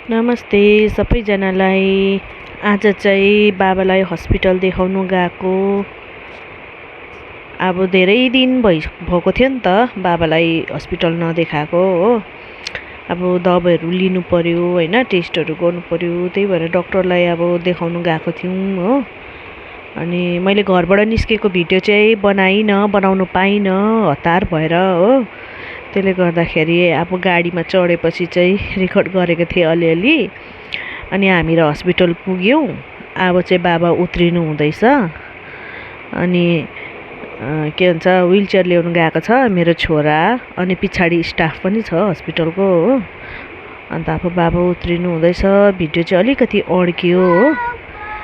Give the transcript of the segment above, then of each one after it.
नमस्ते सबैजनालाई। आज चाहिँ बाबालाई हस्पिटल देखाउनु गएको। अब धेरै दिन भएको थियो नि त बाबालाई हस्पिटल नदेखाएको हो। अब दबाईहरू लिनु पर्यो हैन, टेस्टहरू गर्नु पर्यो, त्यही भएर डाक्टरलाई अब देखाउनु गएको थियौँ हो। अनि मैले घरबाट निस्केको भिडियो चाहिँ बनाउनु पाइनँ हतार भएर हो। त्यसले गर्दाखेरि अब गाडीमा चढेपछि चाहिँ रेकर्ड गरेको थिएँ अलिअलि। अनि हामी र हस्पिटल पुग्यौँ। अब चाहिँ बाबा उत्रिनु हुँदैछ। अनि के भन्छ व्हिलचेयर ल्याउनु गएको छ मेरो छोरा, अनि पछाडि स्टाफ पनि छ हस्पिटलको हो। अन्त अब बाबा उत्रिनु हुँदैछ। भिडियो चाहिँ अलिकति अड्कियो हो।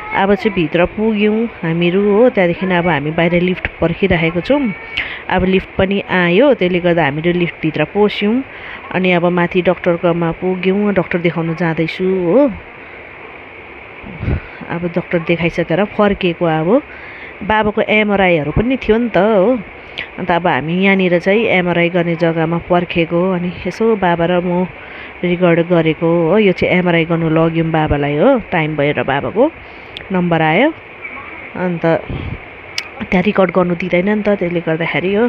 अब चाहिँ भित्र पुग्यौँ हामीहरू हो। त्यहाँदेखि अब हामी बाहिर लिफ्ट पर्खिरहेको छौँ। अब लिफ्ट पनि आयो, त्यसले गर्दा हामीहरू लिफ्टभित्र पस्यौँ। अनि अब माथि डाक्टरकोमा पुग्यौँ, डाक्टर देखाउनु जाँदैछु हो। अब डाक्टर देखाइसकेर फर्केको। अब बाबाको एमआरआईहरू पनि थियो नि त हो। अन्त अब हामी यहाँनिर चाहिँ एमआरआई गर्ने जग्गामा पर्खेको। अनि यसो बाबा र म रेकर्ड गरेको हो। यो चाहिँ एमआरआई गर्नु लग्यौँ बाबालाई हो। टाइम भएर बाबाको नम्बर आयो। अन्त त्यहाँ रेकर्ड गर्नु दिँदैन नि त, त्यसले गर्दाखेरि हो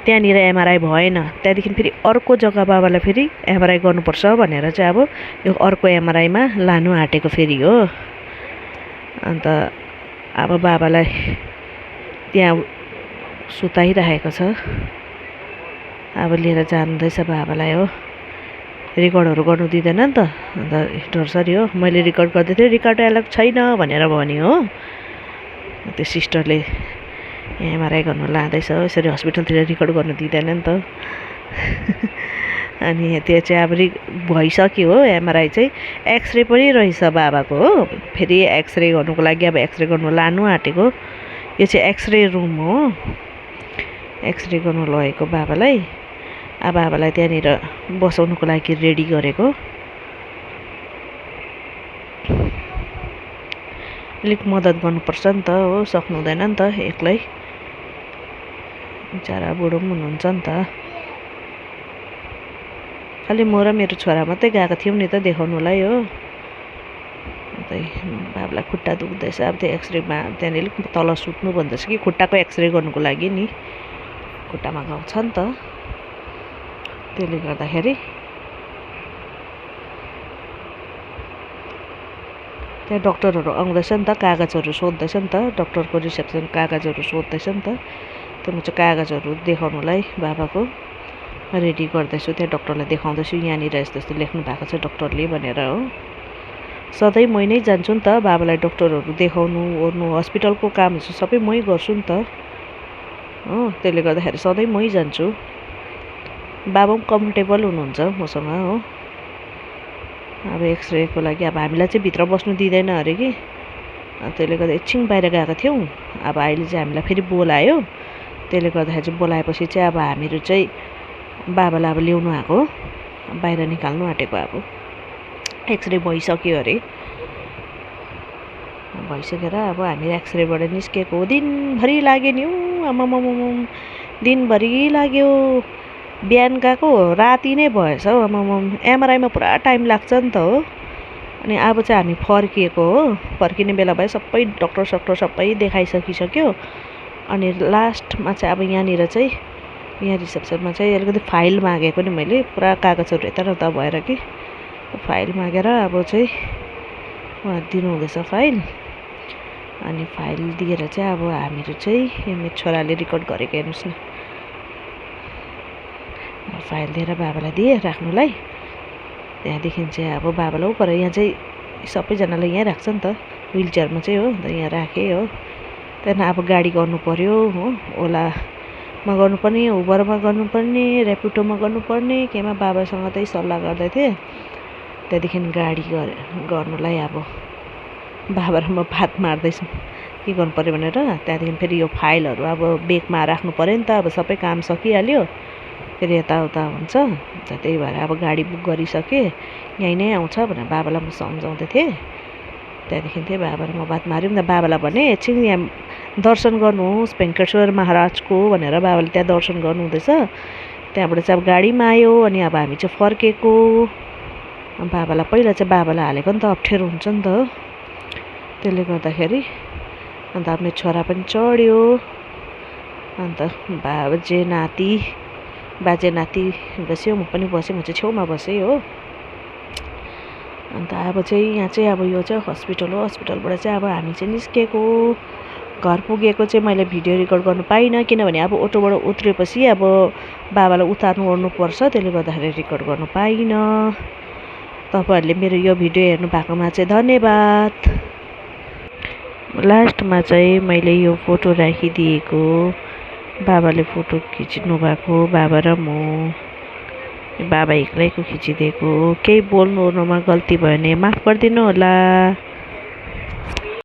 त्यहाँनिर एमआरआई भएन। त्यहाँदेखि फेरि अर्को जग्गा बाबालाई फेरि एमआरआई गर्नुपर्छ भनेर चाहिँ अब यो अर्को एमआरआईमा लानु आँटेको फेरि हो। अन्त अब बाबालाई त्यहाँ सुताइरहेको छ। अब लिएर जाँदैछ बाबालाई हो। रेकर्डहरू गर्नु दिँदैन नि त, अन्त डरसरी हो। मैले रेकर्ड गर्दै थिएँ, रेकर्ड एलाउड छैन भनेर भन्यो हो। त्यो सिस्टरले एमआरआई गर्नु लाँदैछ। यसरी हस्पिटलतिर रेकर्ड गर्नु दिँदैन नि त। अनि त्यो चाहिँ अब भइसक्यो हो एमआरआई चाहिँ। एक्सरे पनि रहेछ बाबाको हो। फेरि एक्सरे गर्नुको लागि अब एक्सरे गर्नु लानु आँटेको। यो चाहिँ एक्सरे रुम हो। एक्सरे गर्नु लगेको बाबालाई। अब बाबालाई त्यहाँनिर बसाउनुको लागि रेडी गरेको। अलिक मद्दत गर्नुपर्छ नि त हो, सक्नु हुँदैन नि त एक्लै। बिचरा बुढो पनि हुनुहुन्छ नि त। खालि म र मेरो छोरा मात्रै गएको थियौँ नि त देखाउनुलाई हो। अन्त बाबालाई खुट्टा दुख्दैछ। अब त्यो एक्सरेमा त्यहाँनिर अलिक तल सुत्नु भन्दैछ कि खुट्टाको एक्सरे गर्नुको लागि नि। खुट्टामा घाउ छ नि त, त्यसले गर्दाखेरि त्यहाँ डाक्टरहरू आउँदैछ नि त, कागजहरू सोध्दैछ नि त। डाक्टरको रिसेप्सन कागजहरू सोध्दैछ नि त। त्यो म चाहिँ कागजहरू देखाउनुलाई बाबाको रेडी गर्दैछु। त्यहाँ डाक्टरलाई देखाउँदैछु, यहाँनिर यस्तो यस्तो लेख्नु भएको छ डाक्टरले भनेर हो। सधैँ मै नै जान्छु नि त बाबालाई डाक्टरहरू देखाउनु ओर्नु। हस्पिटलको कामहरू चाहिँ सबै मै गर्छु नि त हो। त्यसले गर्दाखेरि सधैँ मै जान्छु। बाबा पनि कम्फर्टेबल हुनुहुन्छ मसँग हो। अब एक्सरेको लागि अब हामीलाई चाहिँ भित्र बस्नु दिँदैन अरे कि। त्यसले गर्दा एकछिन बाहिर गएको थियौँ। अब अहिले चाहिँ हामीलाई फेरि बोलायो। त्यसले गर्दाखेरि चाहिँ बोलाएपछि चाहिँ अब हामीहरू चाहिँ बाबालाई अब ल्याउनु आएको, बाहिर निकाल्नु आँटेको। अब एक्सरे भइसक्यो अरे। भइसकेर अब हामी एक्सरेबाट निस्केको। दिनभरि लाग्यो नि आमामाम, दिनभरि लाग्यो। बिहान गएको राति नै भएछ हौ आमामाम। एमआरआईमा पुरा टाइम लाग्छ नि त हो। अनि अब चाहिँ हामी फर्किएको हो। फर्किने बेला भयो, सबै डाक्टर सक्टर सबै देखाइसकिसक्यो। अनि लास्टमा चाहिँ अब यहाँनिर चाहिँ यहाँ रिसेप्सनमा चाहिँ अलिकति फाइल मागेको नि मैले। पुरा कागजहरू यता भएर कि फाइल मागेर अब चाहिँ उहाँ दिनुहुँदैछ फाइल। अनि फाइल दिएर चाहिँ अब हामीहरू चाहिँ यो मेरो छोराले रेकर्ड गरेको हेर्नुहोस् न। फाइल दिएर बाबालाई दिएँ राख्नुलाई। त्यहाँदेखि चाहिँ अब बाबालाई पर यहाँ चाहिँ सबैजनालाई यहीँ राख्छ नि त, व्हिलचेयरमा चाहिँ हो। अन्त यहाँ राखेँ हो। त्यहाँदेखि अब गाडी गर्नु पऱ्यो हो। ओलामा गर्नुपर्ने, उबरमा गर्नुपर्ने, ऱ्यापिडोमा गर्नुपर्ने, केमा बाबासँग त्यही सल्लाह गर्दै थिएँ। त्यहाँदेखि गाडी गर्नुलाई अब बाबा र म बात मार्दैछौँ के गर्नु पऱ्यो भनेर। त्यहाँदेखि फेरि यो फाइलहरू अब बेगमा राख्नु पऱ्यो नि त। अब सबै काम सकिहाल्यो, फेरि यताउता हुन्छ। त्यही भएर अब गाडी बुक गरिसकेँ, यहीँ नै आउँछ भनेर बाबालाई म सम्झाउँदै थिएँ। त्यहाँदेखि चाहिँ बाबा र म बात माऱ्यौँ न। बाबालाई भने एकछिन यहाँ दर्शन गर्नुहोस् भेङ्कटेश्वर महाराजको भनेर बाबाले त्यहाँ दर्शन गर्नुहुँदैछ। त्यहाँबाट चाहिँ अब गाडीमा आयो। अनि अब हामी चाहिँ फर्केको। बाबालाई पहिला चाहिँ बाबालाई हालेको नि त अप्ठ्यारो हुन्छ नि त त्यसले गर्दाखेरि अन्त मेरो छोरा पनि चढ्यो अन्त बाजे नाति बस्यो म पनि बसेँ म चाहिँ छेउमा बसेँ हो अन्त अब चाहिँ यहाँ चाहिँ अब यो चाहिँ हस्पिटल हो हस्पिटलबाट चाहिँ अब हामी चाहिँ निस्केको घर पुगेको चाहिँ मैले भिडियो रेकर्ड गर्नु पाइनँ किनभने अब अटोबाट उत्रेपछि अब बाबालाई उतार्नु ओर्नुपर्छ त्यसले गर्दाखेरि रेकर्ड गर्नु पाइनँ तपाईँहरूले मेरो यो भिडियो हेर्नु भएकोमा चाहिँ धन्यवाद लास्टमा चाहिँ मैले यो फोटो राखिदिएको बाबाले फोटो खिच्नु भएको बाबा र म बाबा एक्लैको खिचिदिएको केही बोल्नु ओर्नुमा गल्ती भयो भने माफ गरिदिनु होला।